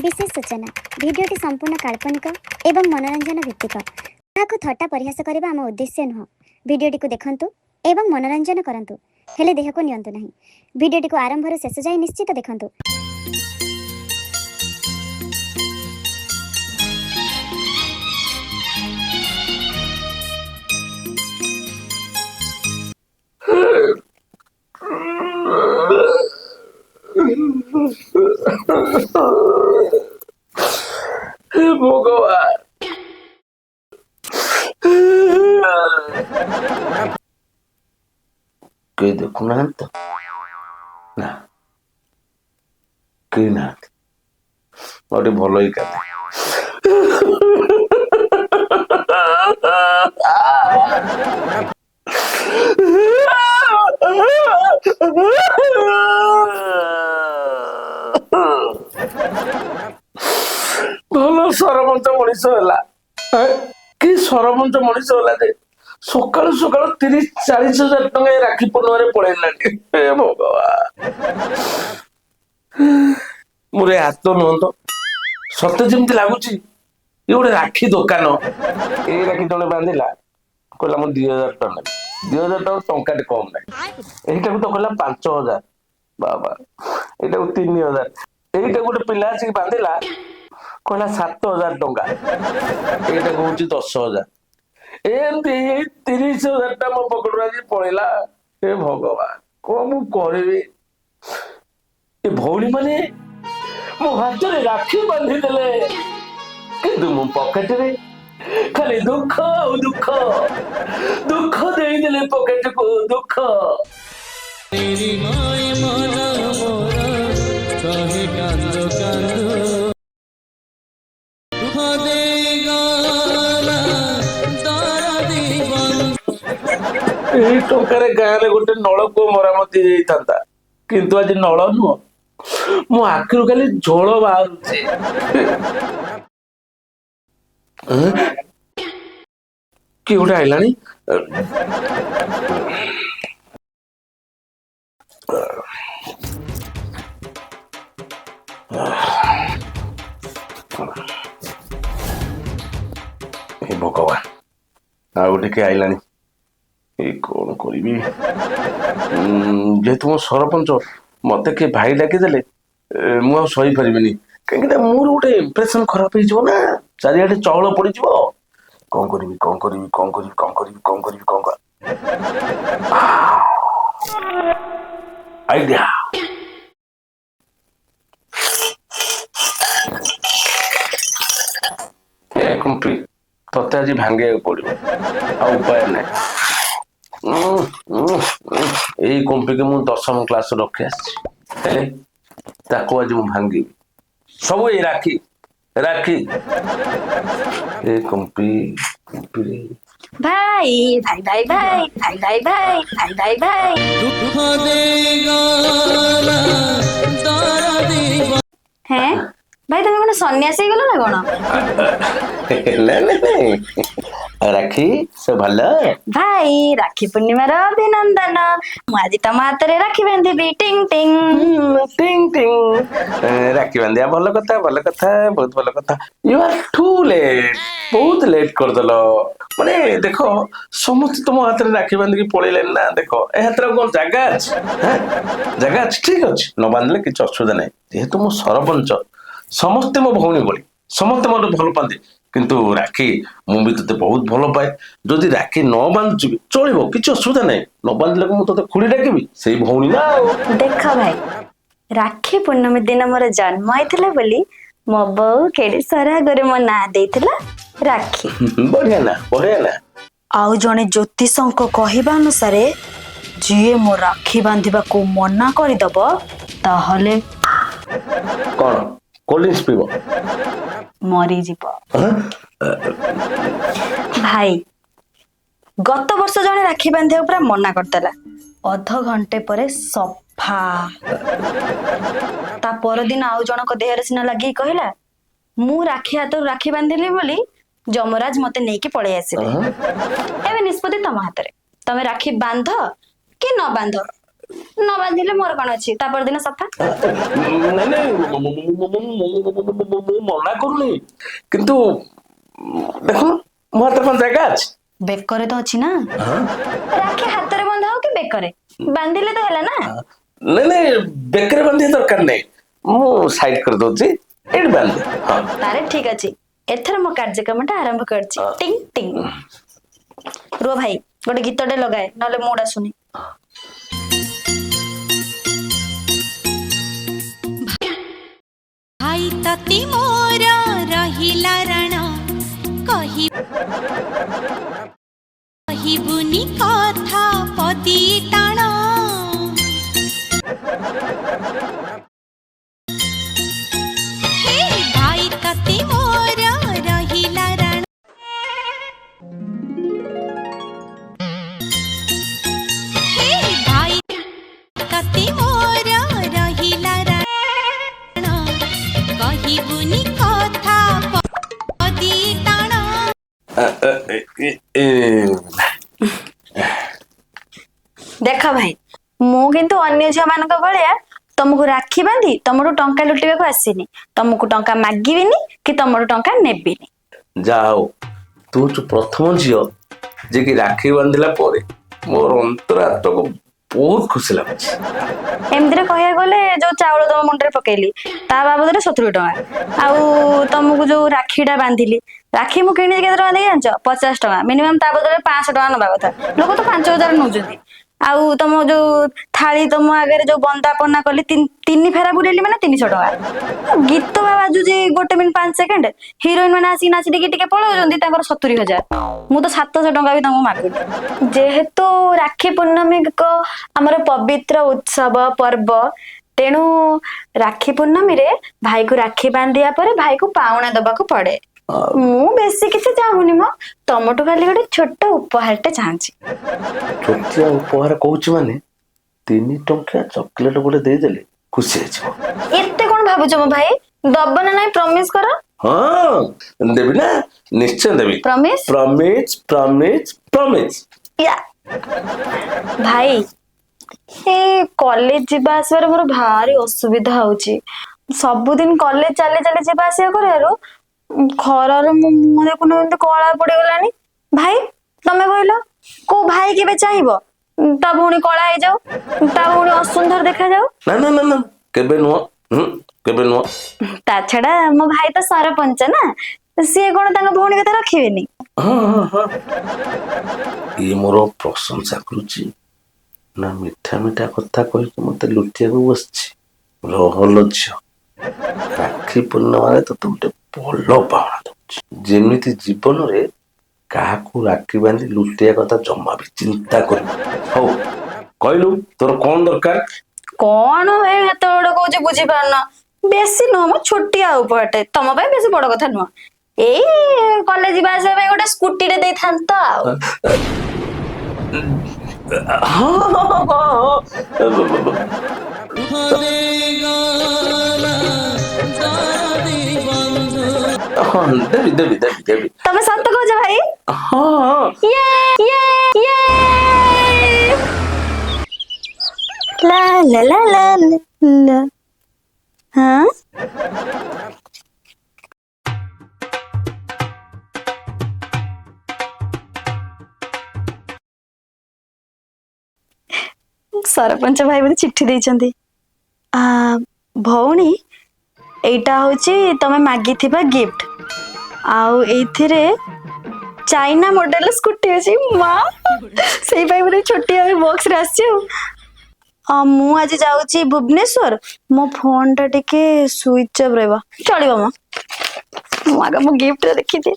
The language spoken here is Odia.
ବିଶେଷ ସୂଚନା, ଭିଡ଼ିଓଟି ସମ୍ପୂର୍ଣ୍ଣ କାଳ୍ପନିକ ଏବଂ ମନୋରଞ୍ଜନ ଭିତ୍ତିକ। କାହାକୁ ଥଟ୍ଟା ପରିହାସ କରିବା ଆମ ଉଦ୍ଦେଶ୍ୟ ନୁହଁ। ଭିଡ଼ିଓଟିକୁ ଦେଖନ୍ତୁ ଏବଂ ମନୋରଞ୍ଜନ କରନ୍ତୁ, ହେଲେ ଦେହକୁ ନିଅନ୍ତୁ ନାହିଁ। ଭିଡ଼ିଓଟିକୁ ଆରମ୍ଭରୁ ଶେଷ ଯାଏ ନିଶ୍ଚିତ ଦେଖନ୍ତୁ। ହେ ଭଗବାନ! କେହି ଦେଖୁନାହାନ୍ତି ତ? ନା, କେହି ନାହାନ୍ତି। ଆଉ ଟିକେ ଭଲ ହେଇ କାନ୍ଦେ। ଭଲ ସରପଞ୍ଚ ମଣିଷ ହେଲା, କି ସରପଞ୍ଚ ମଣିଷ ହେଲା ଯେ ସକାଳୁ ସକାଳୁ 30-40 ହଜାର ଟଙ୍କା ଏ ରାକ୍ଷୀ ପୂର୍ଣ୍ଣିମାରେ ପଳେଇଲାଣି। ହେ ଭଗବାନ! ମୋର ଏ ହାତ ନୁହଁ ତ, ସତେ ଯେମିତି ଲାଗୁଛି ଇଏ ଗୋଟେ ରାକ୍ଷୀ ଦୋକାନ। ଏଇ ରାକ୍ଷୀ ଜଣେ ବାନ୍ଧିଲା, କହିଲା ମୁଁ 2000 ଟଙ୍କା ନେବି। 2000 ଟଙ୍କା ଟଙ୍କାଟେ କମ ନାହିଁ। ଏଇଟାକୁ ତ କହିଲା 5000। ବାବା, ଏଇଟାକୁ 3000। ଏଇଟା ଗୋଟେ ପିଲା ଆସିକି ବାନ୍ଧିଲା, କହିଲା 7000 ଟଙ୍କା। ଏଇଟାକୁ ହଉଛି 10,000। ଏମିତି 30,000 ଟା ମୋ ପକେଟରୁ ଆଜି ପଳେଇଲା। ହେ ଭଗବାନ, କଣ ମୁଁ କରିବି? ଏ ଭଉଣୀ ମାନେ ମୋ ହାତରେ ରାକ୍ଷୀ ବାନ୍ଧିଦେଲେ, କିନ୍ତୁ ମୋ ପକେଟରେ ଖାଲି ଦୁଃଖ ଆଉ ଦୁଃଖ। ଦୁଃଖ ଦେଇଦେଲେ ପକେଟକୁ ଦୁଃଖ। ମନ ମୋର କହେ କାନ୍ଦ କାନ୍ଦ, ଦୁଃଖ ଦେଇଗଲା ଦରଦୀ ବନ୍ଧୁ। ଏଇ ଟଙ୍କାରେ ଗାଁରେ ଗୋଟେ ନଳକୂଅ ମରାମତି ହେଇଯାଇଥାନ୍ତା, କିନ୍ତୁ ଆଜି ନଳ ନୁହଁ, ମୋ ଆଖିରୁ ଖାଲି ଝୋଳ ବାହାରୁଛି। ଏଁ? କିଏ ଗୋଟେ ଆଇଲାଣି। ହେ ଭଗବାନ, ଆଉ ଗୋଟେ କିଏ ଆଇଲାଣି। ଏଇ କଣ କରିବି? ଯେହେତୁ ମୁଁ ସରପଞ୍ଚ, ମତେ କିଏ ଭାଇ ଡାକିଦେଲେ ମୁଁ ଆଉ ସହିପାରିବିନି, କାହିଁକି ନା ମୋର ଗୋଟେ ଇମ୍ପ୍ରେସନ ଖରାପ ହେଇଯିବ ନା, ଚାରିଆଡେ ଚହଳ ପଡିଯିବ। କଣ କରିବି, କଣ କରିବି, କଣ କରିବି, କଣ କରିବି, କଣ କରିବି, କଣ କର ଆଇଡିଆ। ଏ କୁମ୍ପି, ତତେ ଆଜି ଭାଙ୍ଗିବାକୁ ପଡିବ, ଆଉ ଉପାୟ ନାହିଁ। ଉଁ, ଉଁ, ଉଁ, ଏଇ କୁମ୍ପିକି ମୁଁ 10ମ କ୍ଲାସ ରଖି ଆସିଛି, ହେଲେ ତାକୁ ଆଜି ମୁଁ ଭାଙ୍ଗିବି। ସବୁ ଏଇ ରାକ୍ଷୀ ରାକ୍ଷୀ। ଏ କୁମ୍ପି, କୁମ୍ପି। ଭାଇ ଭାଇ ଭାଇ ଭାଇ ଭାଇ ଭାଇ ଭାଇ ଭାଇ ଭାଇ ଭାଇ। ଦୁଃଖ ଦେଇଗଲା ଦରଦୀ। ହେଁ ଭାଇ, ତମେ କଣ ସନ୍ନ୍ୟାସୀ ହେଇଗଲ ନା କଣ? ନାଇଁ ନାଇଁ ନାଇଁ, ରାକ୍ଷୀ ସବୁ ଭଲ। ଭାଇ, ରାକ୍ଷୀ ପୂର୍ଣ୍ଣିମାର ଅଭିନନ୍ଦନ। ମୁଁ ଆଜି ତମ ହାତରେ ରାକ୍ଷୀ ବାନ୍ଧିବି। ଟିଂ ଟିଂ। ଟିଂ ଟିଂ। ରାକ୍ଷୀ ବାନ୍ଧିବା ଭଲ କଥା, ଭଲ କଥା, ବହୁତ ଭଲ କଥା। You R two late, ବହୁତ ଲେଟ୍ କରିଦେଲ। ମାନେ ଦେଖ, ସମସ୍ତେ ତୁମ ହାତରେ ରାକ୍ଷୀ ବାନ୍ଧିକି ପଳେଇଲେଣି ନା। ଦେଖ, ଏ ହାତରେ ଆଉ କଣ ଜାଗା ଅଛି? ହେଁ? ଜାଗା ଅଛି? ଠିକ ଅଛି, ନ ବାନ୍ଧିଲେ କିଛି ଅସୁବିଧା ନାହିଁ। ଯେହେତୁ ମୁଁ ସରପଞ୍ଚ, ସମସ୍ତେ ମୋ ଭଉଣୀ ଭଳି, ସମସ୍ତେ ମୋତେ ଭଲ ପାଆନ୍ତି। କିନ୍ତୁ ରାକ୍ଷୀ, ମୁଁ ବି ତୋତେ ବହୁତ ଭଲ ପାଏ। ଯଦି ରାକ୍ଷୀ ନ ବାନ୍ଧୁଛୁ ବି ଚଳିବ, କିଛି ଅସୁବିଧା ନାହିଁ। ନ ବାନ୍ଧିଲେ ମୁଁ ତୋତେ ଖୁଡ଼ି ଡାକିବି, ସେଇ ଭଉଣୀ ନା ଆଉ। ଦେଖ ଭାଇ, ରାକ୍ଷୀ ପୂର୍ଣ୍ଣମୀ ଦିନ ମୋର ଜନ୍ମ ହେଇଥିଲା ବୋଲି ମୋ ବୋଉ କେଡେ ସରାଗରେ ମୋ ନାଁ ଦେଇଥିଲା ରାକ୍ଷୀ। ବଢିଆ ନା, ବଢିଆ ନା। ଆଉ ଜଣେ ଜ୍ୟୋତିଷଙ୍କ କହିବା ଅନୁସାରେ, ଯିଏ ମୋ ରାକ୍ଷୀ ବାନ୍ଧିବାକୁ ମନା କରିଦବ, ତାହେଲେ କଣ କୋଲ୍ଡ ଡ୍ରିଙ୍କସ ପିଇବ? ମରିଯିବ। ହଁ? ଭାଇ, ଗତ ବର୍ଷ ଜଣେ ରାକ୍ଷୀ ବାନ୍ଧିବାକୁ ପୁରା ମନା କରିଦେଲା, ଅଧ ଘଣ୍ଟେ ପରେ ସଫା। ତା ପରଦିନ ଆଉ ଜଣଙ୍କ ଦେହରେ ସିନା ଲାଗିକି କହିଲା, ମୁଁ ରାକ୍ଷୀ ହାତରୁ ରାକ୍ଷୀ ବାନ୍ଧିଲି ବୋଲି ଯମରାଜ ମତେ ନେଇକି ପଳେଇ ଆସିଲେ। ହଁ? ଏବେ ନିଷ୍ପତ୍ତି ତମ ହାତରେ, ତମେ ରାକ୍ଷୀ ବାନ୍ଧ କି ନ ବାନ୍ଧ। ନ ବାନ୍ଧିଲେ ମୋର କଣ ଅଛି, ତା ପରଦିନ ସଫା। ନାଇଁ ନାଇଁ, ମୁଁ ମନା କରୁନି, କିନ୍ତୁ ଦେଖୁନ ମୋ ହାତରେ କଣ ଜାଗା ଅଛି? ବେକରେ ତ ଅଛି ନା। ରାକ୍ଷୀ ହାତରେ ବନ୍ଧା ହଉ କି ବେକରେ ବାନ୍ଧିଲେ ତ ହେଲା ନା। ନାଇଁ ନାଇଁ, ବେକରେ ବାନ୍ଧିବା ଦରକାର ନାହିଁ, ମୁଁ ସାଇଡ କରିଦଉଛି, ଏଇଠି ବାନ୍ଧି। ହଁ, ତାରେ ଠିକ ଅଛି, ଏଥର ମୋ କାର୍ଯ୍ୟକ୍ରମଟା ଆରମ୍ଭ କରୁଛି। ଟିଂ ଟିଂ। ରୁହ ଭାଇ, ଗୋଟେ ଗୀତଟେ ଲଗାଏ, ନହେଲେ ମୁଡ ଆସୁନି। ଭାଇ ତତେ ମୋର ରହିଲା ରାଣ, କହି କହିବୁନି କଥା ପଦି ଟାଣ। ହେ ଭାଇ ତତେ ମୋର ରହିଲା ରାଣ, ହେ ଭାଇ ତତେ ମୋର ରହିଲା ରାଣ, କହିବୁନି କଥା ପଦି ଟାଣ। ଦେଖ ଭାଇ, ମୁଁ କିନ୍ତୁ ଅନ୍ୟ ଝିଅ ମାନଙ୍କ ଭଳିଆ ତମକୁ ରାକ୍ଷୀ ବାନ୍ଧି ତମଠୁ ଟଙ୍କା ଲୁଟିବାକୁ ଆସିନି। ତମକୁ ଟଙ୍କା ମାଗିବିନି କି ତମଠୁ ଟଙ୍କା ନେବିନି। ଯାହା ହଉ, ତୁ ହଉଛୁ ପ୍ରଥମ ଝିଅ ଯିଏକି ରାକ୍ଷୀ ବାନ୍ଧିଲା ପରେ ମୋର ଅନ୍ତର ଆତ୍ମାକୁ ବହୁତ ଖୁସି ଲାଗୁଛି। ଏମିତିରେ କହିବାକୁ ଗଲେ ଯୋଉ ଚାଉଳ ତମ ମୁଣ୍ଡରେ ପକେଇଲି ତା ବାବଦରେ 70 ଟଙ୍କା, ଆଉ ତମକୁ ଯୋଉ ରାକ୍ଷୀଟା ବାନ୍ଧିଲି, ରାକ୍ଷୀ ମୁଁ କିଣିଛି କେତେ ଟଙ୍କା ଦେଇ ଜାଣିଛ? 50 ଟଙ୍କା ମିନିମମ୍, ତା ବଦଳରେ 500 ଟଙ୍କା ନବା କଥା, ଲୋକ ତ 5000 ନଉଛନ୍ତି। ଆଉ ତମ ଯୋଉ ଥାଳି ତମ ଆଗରେ ଯୋଉ ବନ୍ଦାପନା କଲି, ତିନି ଫେରା ବୁଲେଇଲି, ମାନେ 300 ଟଙ୍କା। ଗୀତ ବା ବାଜୁଛି 1 ମିନିଟ୍ 5 ସେକେଣ୍ଡ, ହିରୋଇନ ମାନେ ଆସିକି ନାଚି ଦେଇକି ଟିକେ ପଳଉଛନ୍ତି, ତାଙ୍କର 70,000। ମୁଁ ତ 700 ଟଙ୍କା ବି ତମକୁ ମାଗୁନି। ଯେହେତୁ ରାକ୍ଷୀ ପୂର୍ଣ୍ଣମୀ ଏକ ଆମର ପବିତ୍ର ଉତ୍ସବ ପର୍ବ, ତେଣୁ ରାକ୍ଷୀ ପୂର୍ଣ୍ଣମୀରେ ଭାଇକୁ ରାକ୍ଷୀ ବାନ୍ଧିବା ପରେ ଭାଇକୁ ପାଉଣା ଦବାକୁ ପଡେ। ମୁଁ ବେଶୀ କିଛି ଚାହୁଁନି ମ, ତମଠୁ ଖାଲି ଗୋଟେ ଛୋଟ ଉପହାରଟେ ଚାହୁଁଛି। ଛୋଟିଆ ଉପହାର କହୁଛି ମାନେ 3 ଟଙ୍କିଆ ଚକୋଲେଟ ଗୋଟେ ଦେଇଦେଲେ ଖୁସି ହେଇଯିବ। ଏତେ କଣ ଭାବୁଛ ମୋ ଭାଇ? ଦବ ନା ନାଇଁ ପ୍ରମିସ କର। ହଁ, ଦେବି ନା, ନିଶ୍ଚୟ ଦେବି। ପ୍ରମିସ? Promise, promise, promise. ୟା ଭାଇ, ଏ କଲେଜ ଯିବା ଆସିବାରେ ମୋର ଭାରି ଅସୁବିଧା ହଉଛି। ସବୁଦିନ କଲେଜ ଚାଲି ଚାଲି ଯିବା ଆସିବା କରିବାରୁ ଖରାରେ ମୋ ମୁହଁ ଦେଖୁନ ଏମିତି କଳା ପଡିଗଲାଣି। ଭାଇ ତମେ କହିଲ, କୋଉ ଭାଇ କେବେ ଚାହିଁବ ତା ଭଉଣୀ କଳା ହେଇଯାଉ, ତା ଭଉଣୀ ଅସୁନ୍ଦର ଦେଖାଯାଉ? ନା ନା ନା ନା, କେବେ ନୁହଁ। ହୁଁ, କେବେ ନୁହଁ। ତା ଛଡା ମୋ ଭାଇ ତ ସରପଞ୍ଚ ନା, ସିଏ କଣ ତାଙ୍କ ଭଉଣୀ କଥା ରଖିବେନି? ହଁ ହଁ ହଁ, ଇଏ ମୋର ପ୍ରଶଂସା କରୁଛି ନା ମିଠା ମିଠା କଥା କହିକି ମତେ ଲୁଟିବାକୁ ବସିଛି? ରହଲ ଝିଅ, ରାକ୍ଷୀ ପୂର୍ଣ୍ଣିମାରେ ତତେ ଗୋଟେ ଭଲ ପାଉଣା ଦଉଛି। ଯେମିତି ଜୀବନରେ କାହାକୁ ରାକ୍ଷୀ ବାନ୍ଧି ଲୁଟିବା କଥା ଜମା ବି ଚିନ୍ତା କରିବୁ। ହଉ କହିଲୁ, ତୋର କଣ ଦରକାର? କଣ ଭାଇ ଏତେ ବଡ କହୁଛି ବୁଝିପାରୁନ? ବେଶୀ ନୁହଁ ମ, ଛୋଟିଆ ଉପହାରଟେ, ତମ ପାଇଁ ବେଶୀ ବଡ କଥା ନୁହଁ। ଏଇ କଲେଜ ଯିବା ଆସିବା ପାଇଁ ଗୋଟେ ସ୍କୁଟିଟେ ଦେଇଥାନ୍ତ। ଆଉ ହଁ ହଁ ହଁ ହଁ, ଦେବି ଦେବି ଦେବି ଦେବି। ତମେ ସତ କହୁଛ ଭାଇ? ହଁ ହଁ। ଇଏ ଇଏ ଇଏ, ଲା ଲା ଲା ଲା ଲା। ହଁ, ସରପଞ୍ଚ ଭାଇ ବୋଧେ ଚିଠି ଦେଇଛନ୍ତି। ଆ, ଭଉଣୀ, ଏଇଟା ହଉଛି ତମେ ମାଗିଥିବା ଗିଫ୍ଟ, ଆଉ ଏଇଥିରେ ଚାଇନା ମଡେଲ ସ୍କୁଟି ଅଛି। ମା, ସେଇ ପାଇଁ ବୋଧେ ଛୋଟିଆ ବକ୍ସରେ ଆସିଛି। ଆଉ ମୁଁ ଆଜି ଯାଉଛି ଭୁବନେଶ୍ୱର, ମୋ ଫୋନଟା ଟିକେ ସୁଇଚ ଅଫ୍ ରହିବ, ଚଳିବ ମ? ମୁଁ ଆଗ ମୋ ଗିଫ୍ଟ ଦେଖିଦିଏ।